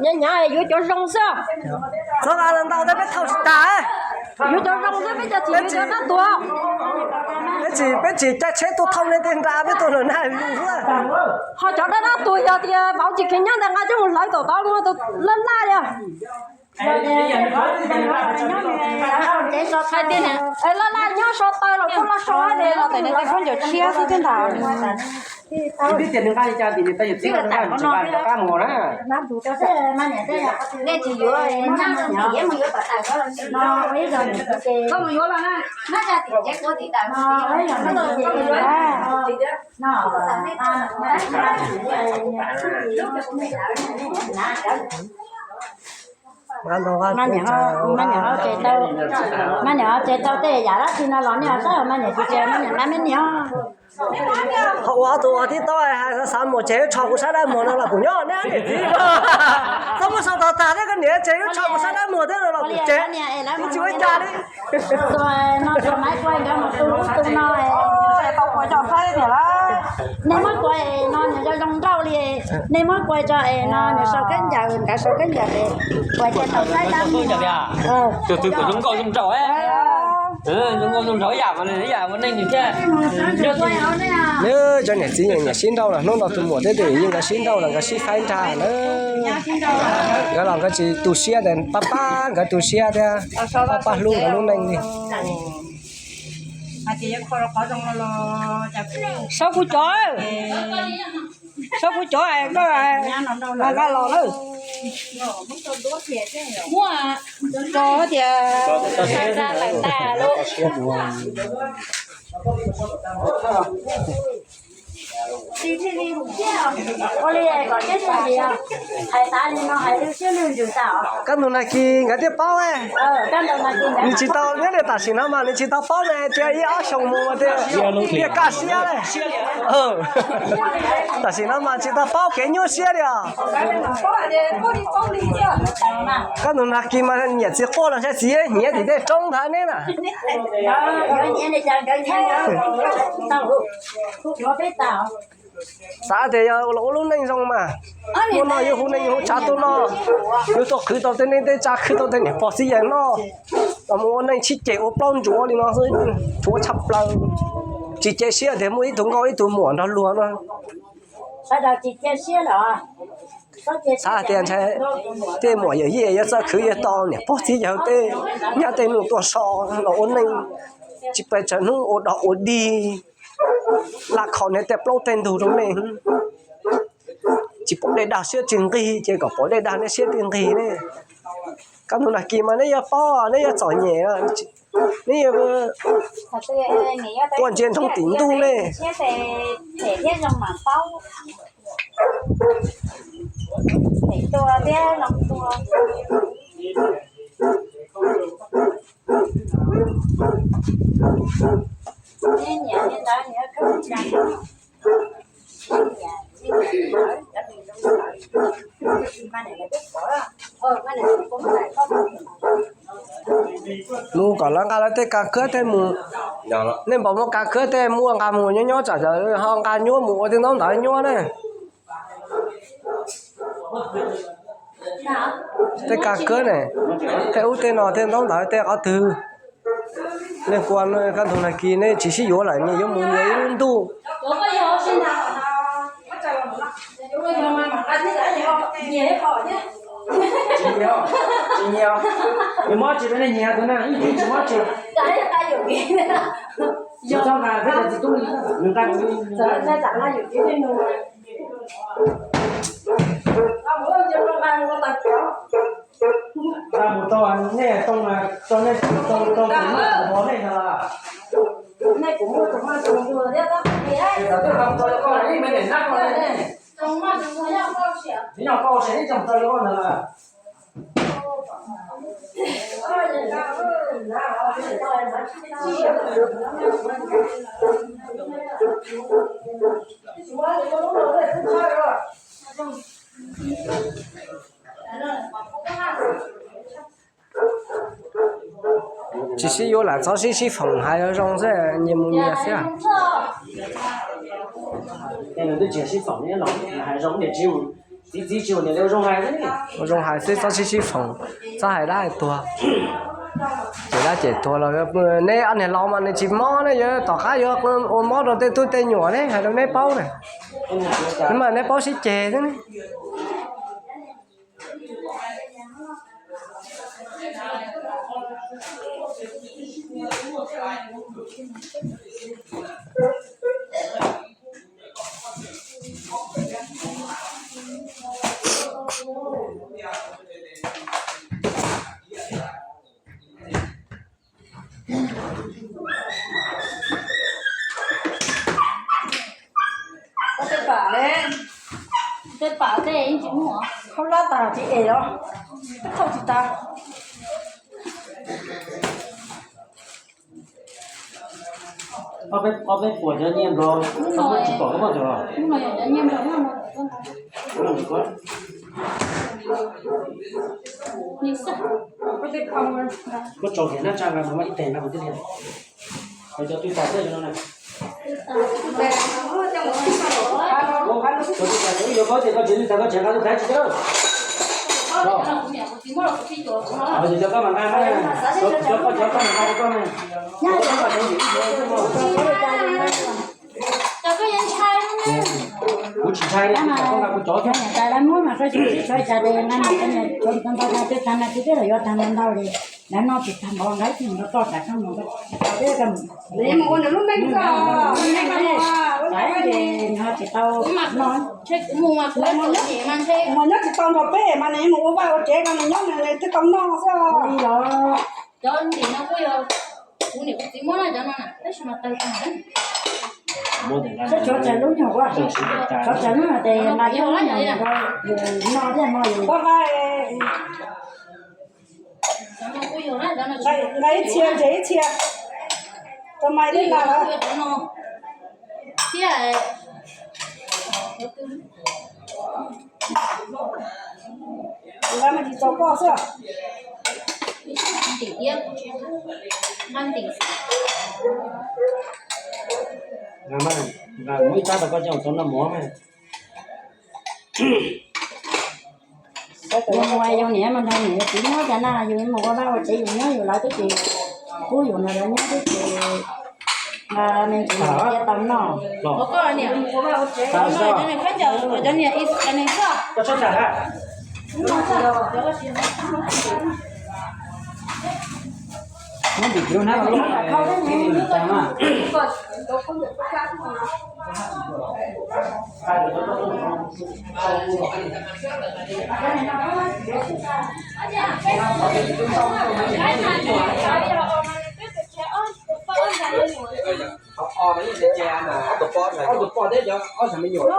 Nyav nyav yuav cov zoo xwb. Txhob nqa los ntau thiab peb thauj tsis tag. Yuav cov zoo xwb, peb cov tsis yuav cov dab tuag. Peb tsis, peb tsis caij tsheb tuaj thauj nej tej nra, peb tuaj lawm nag lus xwb. Ho cov dab dab tuag yog tias vauv tsis kheev nyob ntawd nqa coj mus hlawv tom tod, laj laj yog. Laj laj nyob so taw los kuj laj so hais tias khaub ncaws tshiab xwb thiab ntag. Tib tias nws nqa li cas tim niam tais yawm txiv los nws nqa tsis nqa rov qab mus na. Nej tsis yuav, koj mus yuav los na, nab tsa tim tsev kuv tim tawm. Mas niam, mas niam tsev tau tej yam dab tsi no los nej ho saib, mas niam tsis tsev, mas niam nqa me niam. Ho ua tus ua tib tau hais xav mus ces tsho kuv sab dab muag no los kuv nyob neb niam txiv. Txhob muab sau tag tag thiab koj niam, ces yuav tsho kuv sab dab muag thiab no los kuv tsev, kuv tsis ua cas li. Nej muab kuas no nws zoo zoo nrauj li, nej muab kuas tso es no nws sau kab ncaws, nrad sau kab ncaws es kuas tias tau saib dab muag. Tus twg kuas zoo nkauj zoo nraug, zoo nkauj zoo nraug ib yam, ib yam ua neej nws thiab. Nws cov niam txiv nyiam sib nrauj los hnub no tus muam thiab tus yawm yij nkawd sib nrauj los nkawd sib faib nra na. Nkawd los nkawd tsis tu siab tias pab pab nkawd tu siab thiab pab pab hlub nkawd lub neej li. Saub kuv cov, saub kuv cov, nqa los lawm. Muaj tso tias lawm tas lawm. Ua li kom teb tsis hais tas li no hais lwj siab lwj ntsws tas. Kab ntug nag kis nkawd thiaj paub. Nws tsis tau, nyob li tam sim no mas nws tsis tau paub na, cia ib ob xyoo mus tias kaj siab li. Tam sim no mas tsis tau paub kev nyuaj siab li os. Kab ntug nag kis mas niam txiv quaj los saib txiv hnyiav tim tej roob nthav neb na. Xav tias yog los ua lub neej zoo mas, hnub no yus hu neej hu tshav, tus no yus tuaj qhwv tau tej neej tej tsa, qhwv tau tej niam pog txiv yawg noj, los mus ua neej sib ceg ua plaub ntsuav li no xwb, tshuav tshaj plaws. Tsis cia siab tias muaj ib tug nkauj ib tug muam nrog luag no. Xav tias ntshai tej muam yawm yij yuav txawj khwv yuav tau niam pog txiv yawg tej nyab tej nus tuaj so los ua neej, tsis pes tsawg hnub ua dog ua dig, lam kho neb tej plaub tej ntug rau nej. Tsis pom dej dag siab tsis nqig ces kom pom dej dag neb siab tsis nqig ne. Kab ntug nag kis mas neb yuav paub, neb yuav txom nyem, neb yuav quaj ntsia nroo tim ntuj ne. Mus kom lawv nqa lawv tej kav khawb tej mus. Nej npam muab kav khawb tej muaj nqa mus nyob nyob tsam ho nqa nyuaj mus ua tej ntaub ntawv nyuaj ne. Tej kav khawb ne, tej ub tej no tej ntaub ntawv tej qhov twg nej kua kab ntug nag kis nej tsis sib yuav lawm nyias yuav mus nyias ib lub ntuj. Nqa mus rau nej too, rau nej too rau nej ntag. Tsis tau rau koj, ib me niam nab koj ne. Ib nyuag koj ua tsev ib tsoom tau rau koj ntag. Tsis sib yuav lam txhob sib sib foom hais zoo xwb, nyias mus nyias xwb. Nws twb tsis sib foom, hais zoo niam tsis mus. Ua zoo hais xwb, txhob sib sib foom, txhob hais dab hais tuag. Ces dab ces tuag los neb ob niag laus mas nws tsis mob ne, yuav tom qab yuav ua mob rau tej tub tej nyuam ne, hais rau neb paub na. Neb mas neb paub sib ceg xwb ne. Tej pam, tej pam tej tsis muaj, khaub hlab tas tsis es los, thauj tsis tas. Ob peb puas cov nyiaj nplog, tsis pom koj muaj cov. Koj tso kiag nab tsaj nqa mus ib teg nqa mus tib li. Cov twg tas xwb no na. Cov twg tas, cov wb yuav paub tias koj tsis twg tas koj tseem nqa lub thaiv tsis tau. Cov koj mas nqa, cov koj cov koj mas nqa rau koj na. Kuv tsis ntshai li, koj nqa kuv cov. Lawv muab mas koj tsis txhob ua cas li, nqa mas koj niam tso ntau ntau, twb tag no twb twb los yuav tag ntau ntau li. Lawv noj tsis tag npaum, lawv tsis npaum toj tas koj mus, koj tsis tau peb koj mus. Mus ua nws lub neej tso. Lub neej mas ua li ces nws ho tsis tau noj. Mas nyob tsis tau nrog peb mas nws mus ua vaj ua tsev ko, nws nyob nws twb tau noj xwb. Ua li los. Cov ntim no kuj yog kuv niam kuv txiv muab na, cov no na, tab sis mas tawg tag. Seb tsov tsaws lub nyuag ua, tsov tsaws lub no ces nqa ib lub nyuag rau yus noj thiaj no yus. Nqa ib txhia ntse ib txhia rau Maiv Lis nqa lawm. Nqa mas tsis txaus koj xwb. Nqa mas, nqa muab ib tsab rau koj coj mus tau noj mov mas. Yus mus yus niam mas nrog niam yus txiv nyob cas na, yus mus ua vaj ua tsev yus nyob yus lawv twb tsis pub yus nrog lawv nyob twb tsis, nqa me ntsis cia tau noj. Muab ntim kiag lub hnab rau lub, tag mas. Ob tug poj thiab cov ob tug me nyuam.